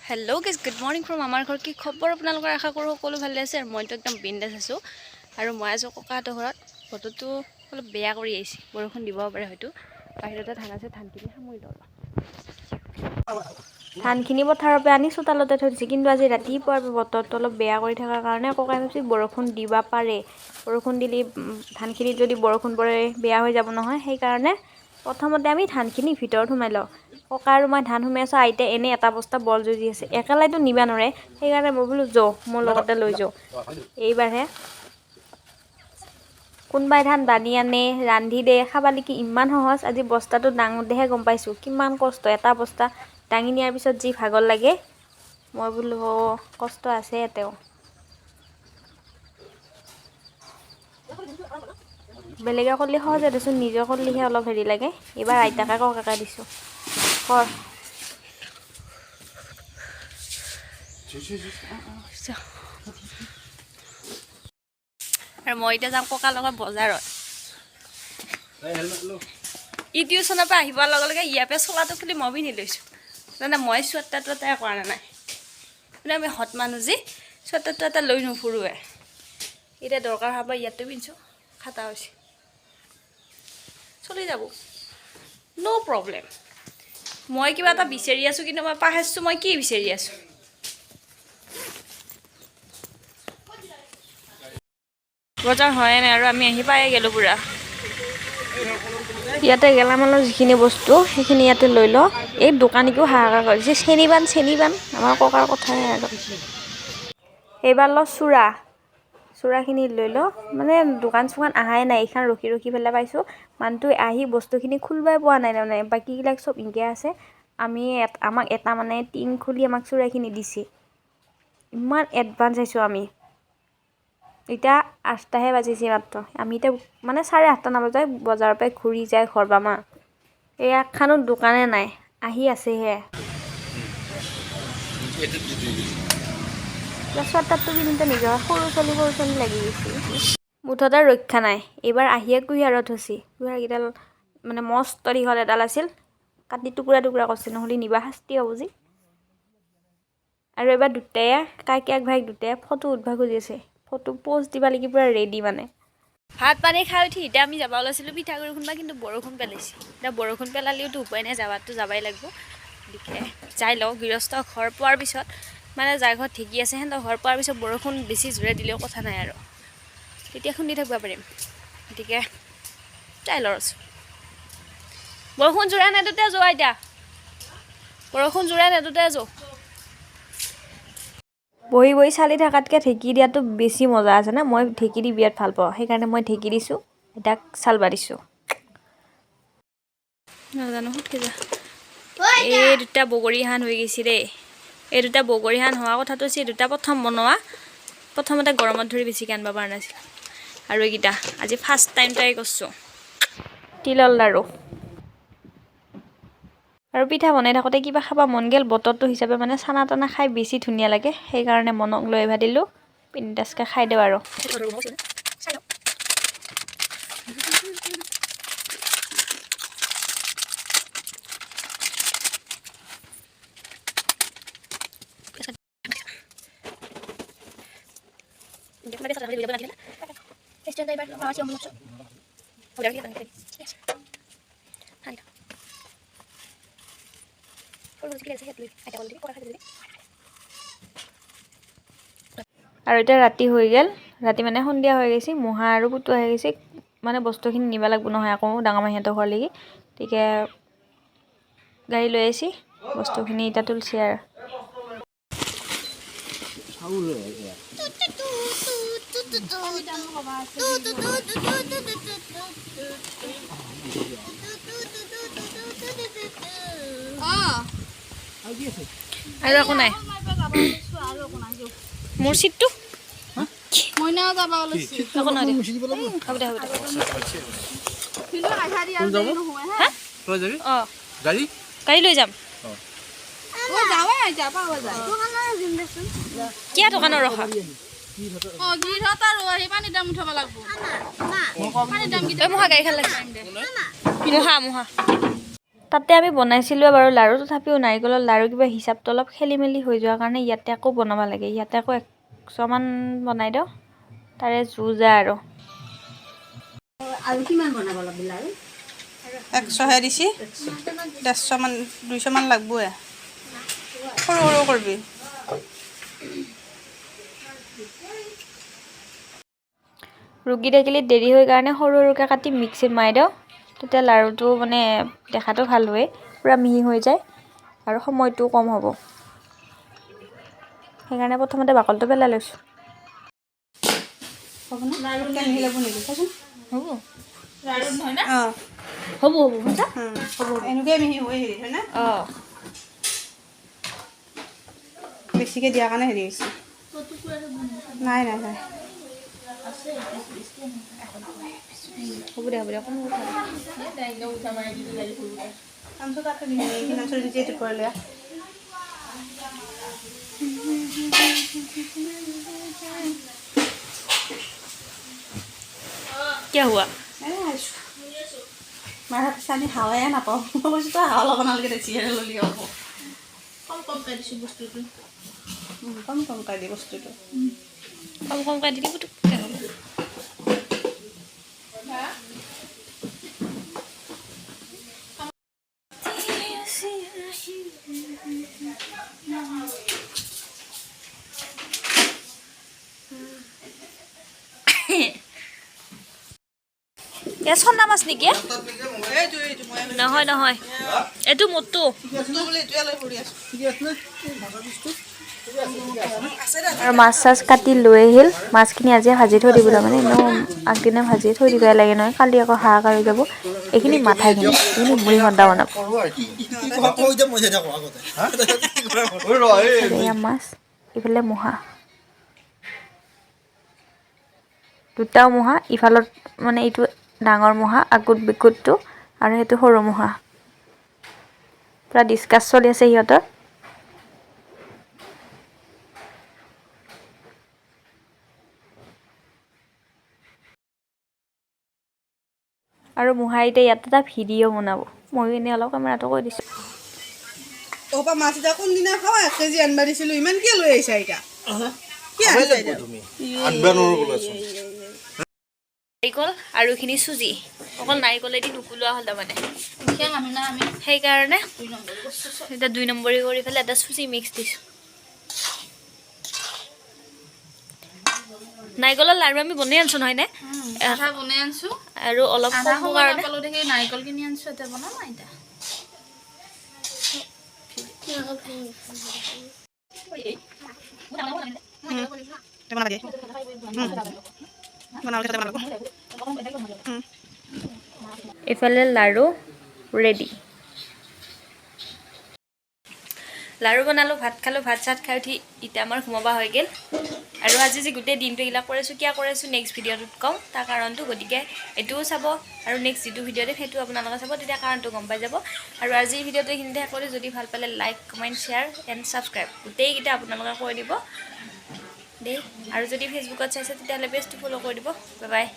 Hello guys, good morning from আমাৰ ঘৰ। কি খবৰ আপোনালোকৰ? আশা কৰোঁ সকলো ভালে আছে আৰু মইতো একদম বিন্দাছ আছোঁ। আৰু মই আছোঁ ককাহঁতৰ ঘৰত। বতৰটো অলপ বেয়া কৰি আহিছে, বৰষুণ দিব পাৰে হয়তো। বাহিৰতে ধান আছে, ধানখিনি সামৰি লওঁ। ধানখিনি পথাৰৰ পৰা আনি চোতালতে থৈ দিছে। কিন্তু আজি ৰাতিপুৱাৰ পৰা বতৰটো অলপ বেয়া কৰি থকাৰ কাৰণে ককাই ভাবছি বৰষুণ দিব পাৰে। বৰষুণ দিলে ধানখিনিত যদি বৰষুণ পৰে, বেয়া হৈ যাব নহয়। সেইকাৰণে প্ৰথমতে আমি ধানখিনি ভিতৰত সোমাই লওঁ। ককা আৰু মই ধান সোমাই আছোঁ, আইতাই এনেই এটা বস্তা বল যুঁজি আছে। একেলাইতো নিবা নোৱাৰে, সেইকাৰণে মই বোলো যৌ, মোৰ লগতে লৈ যাওঁ। এইবাৰহে কোনোবাই ধান বানি আনে, ৰান্ধি দে, খাবা লিকি ইমান সহজ। আজি বস্তাটো দাঙোতেহে গম পাইছোঁ কিমান কষ্ট। এটা বস্তা দাঙি নিয়াৰ পিছত যি ভাগৰ লাগে, মই বোলো অ' কষ্ট আছে তেওঁ। বেলেগে কৰিলে সহজে দেচোন, নিজে কৰিলেহে অলপ হেৰি লাগে। এইবাৰ আইতাকে ককাকে দিছোঁ, কৰ। আৰু মই এতিয়া যাম ককাৰ লগত বজাৰত। ই টিউচনৰ পৰা আহি পোৱাৰ লগে লগে ইয়াৰ পৰা চোলাটো খুলি মই পিন্ধি লৈছোঁ। জানা, মই চুৱেটাৰটো এটাই কৰা নাই। মানে আমি হত মানুহ যে চুৱেটাৰটো এটা লৈ নুফুৰোৱে। এতিয়া দৰকাৰ হোৱাৰ পৰা ইয়াতে পিন্ধিছোঁ, খাটা হৈছে, চলি যাব, ন' প্ৰব্লেম। মই কিবা এটা বিচাৰি আছোঁ, কিন্তু মই পাহৰিছোঁ মই কি বিচাৰি আছোঁ। বজাৰ হোৱাই নাই আৰু আমি আহি পায়ে গ'লোঁ পূৰা। ইয়াতে গেলামালৰ যিখিনি বস্তু, সেইখিনি ইয়াতে লৈ লওঁ। এই দোকানীকো হাহাকাৰ কৰিছে, চেনিবান চেনিবান, আমাৰ ককাৰ কথাই আৰু। এইবাৰ ল চূড়া, চূড়াখিনি লৈ লওঁ। মানে দোকান চোকান অহাই নাই, এইখন ৰখি ৰখি পেলাই পাইছোঁ। মানুহটো আহি বস্তুখিনি খুলিবই পোৱা নাই তাৰমানে, বাকীবিলাক চব ইনকে আছে। আমি আমাক এটা মানে টিন খুলি আমাক চূড়াখিনি দিছে। ইমান এডভান্স আহিছোঁ আমি। এতিয়া 8টাহে বাজিছে মাত্ৰ। আমি এতিয়া মানে 8:30 নবজাই বজাৰৰ পৰাই ঘূৰি যায় ঘৰ পাম। এই একখানো দোকানে নাই, আহি আছেহে। চুৱেটাৰটো পিন্ধোতে নিজৰ সৰু ছোৱালী সৰু ছোৱালী লাগি গৈছে। মুঠতে ৰক্ষা নাই। এইবাৰ আহিয়ে কুঁহিয়াৰত হৈছে। কুঁহিয়াৰকেইডাল মানে মস্ত দীঘল এডাল আছিল, কাটি টুকুৰা টুকুৰা কৰিছে, নহ'লে নিবা শাস্তি হ'ব যি। আৰু এবাৰ দুটায়ে কাইকেক ভাইক দুটায়ে ফটো উঠবা খুজি আছে, ফটো প'ষ্ট দিবা লাগি পূৰা ৰেডি মানে। ভাত পানী খাই উঠি এতিয়া আমি যাব ওলাইছিলোঁ পিঠাগুড়ি খুন্দবা, কিন্তু বৰষুণ পেলাইছে। এতিয়া বৰষুণ পেলালেওতো উপায় নাই, যাবাতো যাবাই লাগিব। গতিকে যাই লওঁ। গৃহস্থ ঘৰ পোৱাৰ পিছত, মানে যাৰ ঘৰত ঢেঁকী আছে সিহঁতৰ ঘৰ পোৱাৰ পিছত বৰষুণ বেছি জোৰে দিলেও কথা নাই আৰু, তেতিয়া খুন্দি থাকিব পাৰিম। গতিকে যাই লওঁ। আছোঁ বৰষুণ জোৰে নেদোতে যোৱা, এতিয়া বৰষুণ জোৰে নেদোতে যোৱা। বহি বহি চালি থকাতকৈ ঢেঁকী দিয়াটো বেছি মজা আছে না? মই ঢেঁকী দি বিৰাট ভাল পাওঁ, সেইকাৰণে মই ঢেঁকী দিছোঁ, আইতাক চালবা দিছোঁ। নাজানো, সুধকে যা। এই দুটা বগৰী হান হৈ গৈছে দেই। এই দুটা বগৰী হান হোৱা কথাটো হৈছে, এই দুটা প্ৰথম বনোৱা, প্ৰথমতে গৰমত ধৰি বেছিকৈ আনিব পৰা নাছিল। আৰু এইকেইটা আজি ফাৰ্ষ্ট টাইম ট্ৰাই কৰিছোঁ। তিলৰ লাড়ু আৰু পিঠা বনাই থাকোঁতে কিবা খাব মন গ'ল। বতৰটো হিচাপে মানে চানা তানা খাই বেছি ধুনীয়া লাগে, সেইকাৰণে মনক লৈ আহিব দিলোঁ, বিন্দাছকৈ খাই দিওঁ আৰু। আৰু এতিয়া ৰাতি হৈ গ'ল, ৰাতি মানে সন্ধিয়া হৈ গৈছে। মোহা আৰু পুতু আহি গৈছে, মানে বস্তুখিনি নিব লাগিব নহয় আকৌ ডাঙৰ মাহীহঁতৰ ঘৰলৈকে। গতিকে গাড়ী লৈ আহিছে, বস্তুখিনি এতিয়া তুলছে আৰু। আৰু একো নাই। মোৰ চিটটো মইনাও যাব ওলাইছে। একো নহয় দে। হ'ব দে, হ'ব দে। কিন্তু আধা দিয়া দেৰি নহয় হা। তই যাবি? অঁ। গাড়ী? গাড়ী লৈ যাম। ও যাৱে, যাবা যায়। কিয় দোকানত ৰখা? অ গিৰহত আৰু আহি পানী দাম উঠাব লাগিব। পানী দাম। এই মোহা গাড়ীখন লাগে, মোহা মোহা। তাতে আমি বনাইছিলোঁ বাৰু লাড়ু, তথাপিও নাৰিকলৰ লাড়ু কিবা হিচাপটো অলপ খেলি মেলি হৈ যোৱাৰ কাৰণে ইয়াতে আকৌ বনাব লাগে। ইয়াতে আকৌ 100মান বনাই দিওঁ, তাৰে যুঁজা আৰু। আৰু কিমান বনাব লাগিব লাৰু? 100হে দিছি, 150মান 200মান লাগবয়ে। সৰু সৰু কৰবি। ৰুকি থাকিলে দেৰি হৈ কাৰণে সৰু সৰুকৈ কাটি মিক্সিত মাৰি দিওঁ, তেতিয়া লাড়ুটো মানে দেখাটো ভাল হয়, পূৰা মিহি হৈ যায় আৰু সময়টোও কম হ'ব। সেইকাৰণে প্ৰথমতে বাকলিটো পেলাই লৈছোঁ। মিহি লাগব নেকি চাচোন। হ'ব। অঁ। হ'ব হ'ব, শুনছা? এনেকুৱাই মিহি হৈ হেৰি হয় না। অঁ। বেছিকৈ দিয়াৰ কাৰণে হেৰি হৈছে। নাই নাই নাই। হ'ব দে, হ'ব দে, অকণমান। তাতে নিজে কৰি লোৱা। क्या हुआ? মায়ে ভাবিছে আমি হাৱাই নাপাওঁ। মই কৈছোঁ, তই হাৱা ল'ব নালাগে দে, জীয়াই ল'লি হ'ব। কম কমকৈ দিছোঁ বস্তুটো। কম কমকৈ দি বস্তুটো। কম কমকৈ দিলে পুতুককৈ হ'ব। এয়া চন্দা মাছ নেকি? এইটো এইটো মই নহয় নহয়, এইটো মোৰটো। বোলে এইটোৱে লৈ ফুৰি আছোঁ। আৰু মাছ চাছ কাটি লৈ আহিল। মাছখিনি আজিয়ে ভাজি থৈ দিব, মানে এনেও আগদিনা ভাজি থৈ দিবই লাগে নহয়, কালি আকৌ হাহাকাৰ হৈ যাব। এইখিনি মাথাখিনি, এইখিনি মুড়ি ঘণ্টা বনাব। এয়া মাছ, ইফালে মোহা, দুটাও মোহা। ইফালত মানে এইটো ডাঙৰ মোহা আকুত বিকুটটো আৰু সেইটো সৰু মোহা। পূৰা ডিছকাছ চলি আছে সিহঁতৰ। আৰু মোহা এতিয়া ইয়াত এটা ভিডিঅ' বনাব, ময়ো এনেই অলপ কেমেৰাটো কৈ দিছোঁ। অপা মাছ এতিয়া কোনদিনা খাওঁ? 1 কেজি আনবা দিছিলোঁ, ইমান কিয় লৈ আহিছা এতিয়া? কি আনিছা এতিয়া? তুমি আনবা নোৱাৰো বোলেচোন। নাৰিকল আৰু এইখিনি চুজি। অকল নাৰিকলেদি নুকুলোৱা হ'ল তাৰমানে। দুখীয়া মানুহ না আমি। সেইকাৰণে 2 নম্বৰী বস্তু চব। এতিয়া 2 নম্বৰী কৰি পেলাই এটা চুজি মিক্স দিছোঁ। নাৰিকলৰ লাড়ু আমি বনাই আনিছোঁ, নহয়নে? আধা বনাই আনিছোঁ। আৰু অলপ আধা কমৰ সময় কাৰণে নাপালোঁ দেখি নাৰিকল কিনি আনিছোঁ, এতিয়া বনাম আইতা। বনাব দিয়ে, বনাব বনাব। এইফালে লাড়ু ৰেডি। লাড়ু বনালোঁ, ভাত খালোঁ। ভাত চাত খাই উঠি এতিয়া আমাৰ ঘুমাবা হৈ গ'ল। আৰু আজি যে গোটেই দিনটো এইবিলাক কৰিছোঁ, কিয় কৰিছোঁ, নেক্সট ভিডিঅ'টোত ক'ম তাৰ কাৰণটো। গতিকে এইটোও চাব আৰু নেক্সট যিটো ভিডিঅ' দিম সেইটো আপোনালোকে চাব, তেতিয়া কাৰণটো গম পাই যাব। আৰু আজিৰ ভিডিঅ'টো এইখিনিতে শেষ কৰিলোঁ। যদি ভাল পালে like, comment, share and subscribe গোটেইকেইটা আপোনালোকে কৰি দিব দেই। আৰু যদি ফেচবুকত চাইছে, তেতিয়াহ'লে পেজটো ফ'ল' কৰি দিব। Bye bye.